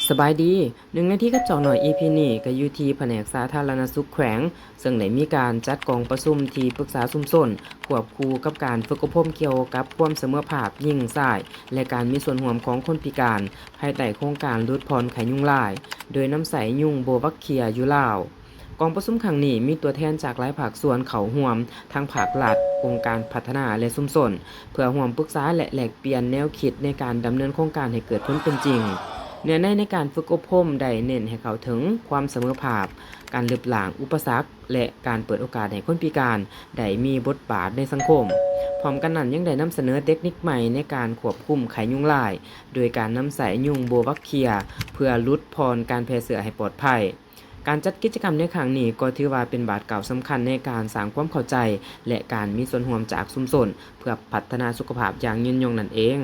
ສະບາຍດີ ໜຶ່ງນາທີກັບສາວນ້ອຍ ອີພີນີ້ກໍຢູ່ທີ່ພະແນກສາທາລະນະສຸກແຂວງ ເຊິ່ງໄດ້ມີການຈັດກອງປະຊຸມທີ່ປຶກສາຊຸມຊົນ ຄວບຄູ່ກັບການຝຶກອົບຮົມກ່ຽວກັບຄວາມສະເໝີພາບຍິງຊາຍ ແລະ ການມີສ່ວນຮ່ວມຂອງຄົນພິການ ພາຍໃຕ້ໂຄງການຫຼຸດຜ່ອນໄຂ້ຍຸງລາຍ ໂດຍນຳໃຊ້ຍຸງໂບວັກເຄຍຢູ່ລາວ. ກອງປະຊຸມຄັ້ງນີ້ມີຕົວແທນຈາກຫຼາຍພາກສ່ວນເຂົ້າຮ່ວມ, ທັງພາກລັດ, ອົງການພັດທະນາ ແລະ ຊຸມຊົນ, ເພື່ອຮ່ວມປຶກສາ ແລະ ແລກປ່ຽນແນວຄິດໃນການດຳເນີນໂຄງການໃຫ້ເກີດຜົນເປັນຈິງ. ເນື້ອໃນໃນການຝຶກອົບຮົມໄດ້ເນັ້ນໃຫ້ເຂົ້າເຖິງຄວາມສະເໝີພາບ, ການລຶບລ້າງອຸປະສັກ ແລະ ການເປີດໂອກາດໃຫ້ຄົນພິການໄດ້ມີບົດບາດໃນສັງຄົມ. ພ້ອມກັນນັ້ນຍັງໄດ້ນຳສະເໜີເຕັກນິກໃໝ່ໃນການຄວບຄຸມໄຂ້ຍຸງລາຍ ໂດຍການນຳໃຊ້ຍຸງໂບວັກເຄຍ ເພື່ອຫຼຸດຜ່ອນການແຜ່ເຊື້ອໃຫ້ປອດໄພ. ການຈັດກິດຈະກຳໃນຄັ້ງນີ້ກໍຖືວ່າເປັນບາດກ້າວສຳຄັນໃນການສ້າງຄວາມເຂົ້າໃຈ ແລະ ການມີສ່ວນຮ່ວມຈາກຊຸມຊົນ ເພື່ອພັດທະນາສຸຂະພາບຢ່າງຍືນຍົງນັ້ນເອງ.